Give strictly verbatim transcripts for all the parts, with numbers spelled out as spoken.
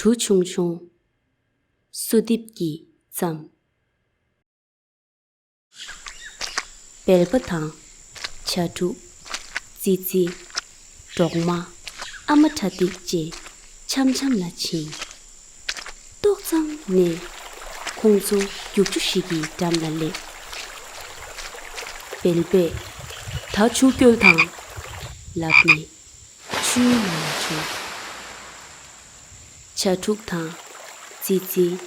གྲུ་ཆུང་ཆུང་། གསོལ་འདེབས་ཀྱིས་བརྩམས། སྦལ་པ་དང་། བྱ་ཕྲུག་ཙི་ཙི། འབྲོག་མ། ཨ་མ་ཁྲ་ཐིག་བཅས་འཆམ་འཆམ་ལ་ཕྱིན། ཏོག་ཙམ་ནས་ཁོང་ཚོ་རྒྱུག་ཆུ་ཞིག་གི་འགྲམ་ལ་སླེབས། སྦལ་པས། ད་ཆུ་སྐྱོལ་དང་། ལབ་ནས་ཆུའི་ནང་ལ་མཆོངས། བྱ་ཕྲུག་དང་། ཙི་ཙི།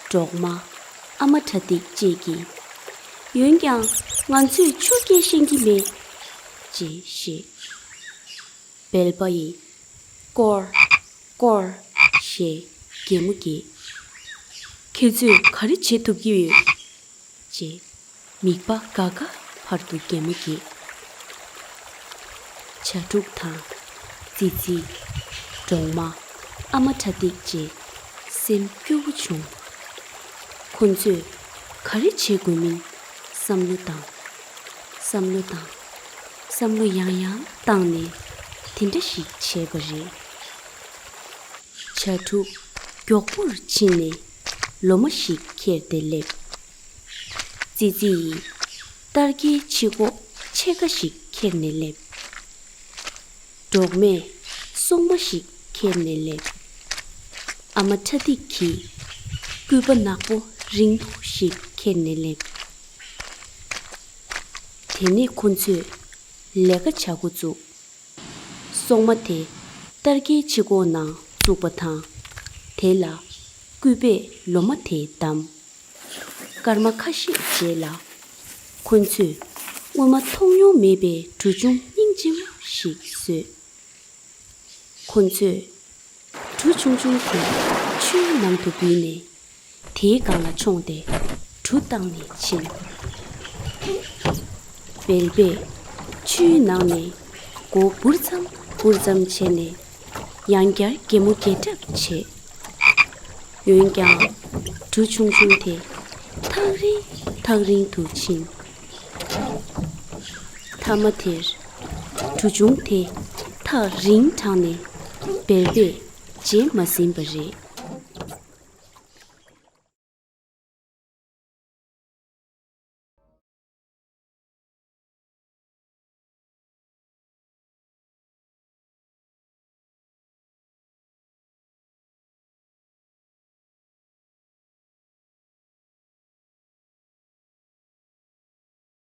འབྲོག་མ། ཨ་མ་ཁྲ་ཐིག་བཅས་ཀྱིས། འོན་ཀྱང་ང་ཚོས་ཆུ་སྐྱེལ་ཤེས་ཀྱི་མེད། ཅེས་བཤད། སྦལ་པ་ཡིས། ཀོར། ཀོར། ཞེས་གད་མོ་བགད། ཁྱེད་ཚོས་ག་རེ་བྱེད་ཐུབ་ཀྱི་ཡོད། ཅེས་མིད་པ་དགའ་དགའ་བར་དུ་གད་མོ་བགད། བྱ་ཕྲུག་དང་། ཙི་ཙི། འབྲོག་མ། ཨ་མ་ཁྲ་ཐིག་བཅས་སེམས་སྐྱོ་བོ་བྱུང་། ཁོ་ཚོས་ག་རེ་བྱེད་དགོས་མིན་བསམ་བློ་བཏང་། བསམ་བློ་བཏང་། བསམ་བློ་ཡང་ཡང་བཏང་ནས་དེ་འདྲ་ཞིག་བྱས་པ་རེད། བྱ་ཕྲུག་མགྱོགས་པོར་ཕྱིན་ནས་ལོ་མ་ཞིག་ཁྱེར་ཏེ་སླེབས། ཙི་ཙི་ཡིས་སྟར་གའི་ཕྱི་ཁོག་ཕྱེད་ཀ་ཞིག་ཁྱེར་ནས་སླེབས། འབྲོག་མས་སོག་མ་ཞིག་ཁྱེར་ནས་སླེབས། ཨ་མ་ཁྲ་ཐིག་གིས་སྐུད་པ་ནག་པོ་རིང་པོ་ཞིག་ཁྱེར་ནས་སླེབས། དེ་ནས་ཁོ་ཚོས་ལས་ཀ་བྱ་འགོ་བཙུགས། སོག་མ་དེ་སྟར་གའི་ཕྱི་ཁོག་ནང་བཙུགས་པ་དང་། དེ་ལ་སྐུད་པས་ལོ་མ་དེ་བསྡམས། སྐར་མ་ཁ་ཤས་རྗེས་ལ། ཁོ་ཚོས་སྔོན་མ་མཐོང་མྱོང་མེད་པའི་གྲུ་ཆུང་སྙིང་རྗེ་མོ་ཞིག་བཟོས། ཁོ་ཚོས་གྲུ་ཆུང་ཆུང་དེ་ཆུའི་ནང་དུ་འབུད་ནས། དེའི་སྒང་ལ་མཆོངས་ཏེ་གྲུ་བཏང་ནས་ཕྱིན། སྦལ་པས་ཆུའི་ནང་ནས་མགོ་འབུར་ཙམ་འབུར་ཙམ་བྱས་ནས་ཡང་བསྐྱར་གད་མོ་བགད་གྲབས་བྱས། འོན་ཀྱང་གྲུ་ཆུང་ཆུང་དེ་ཐག་རིང་ཐག་རིང་དུ་ཕྱིན། མཐའ་མ་དེར་གྲུ་ཆུང་དེ་ཐག་རིང་དྲགས་ནས་སྦལ་པས་བརྗེད་མ་ཟིན་པ་རེད།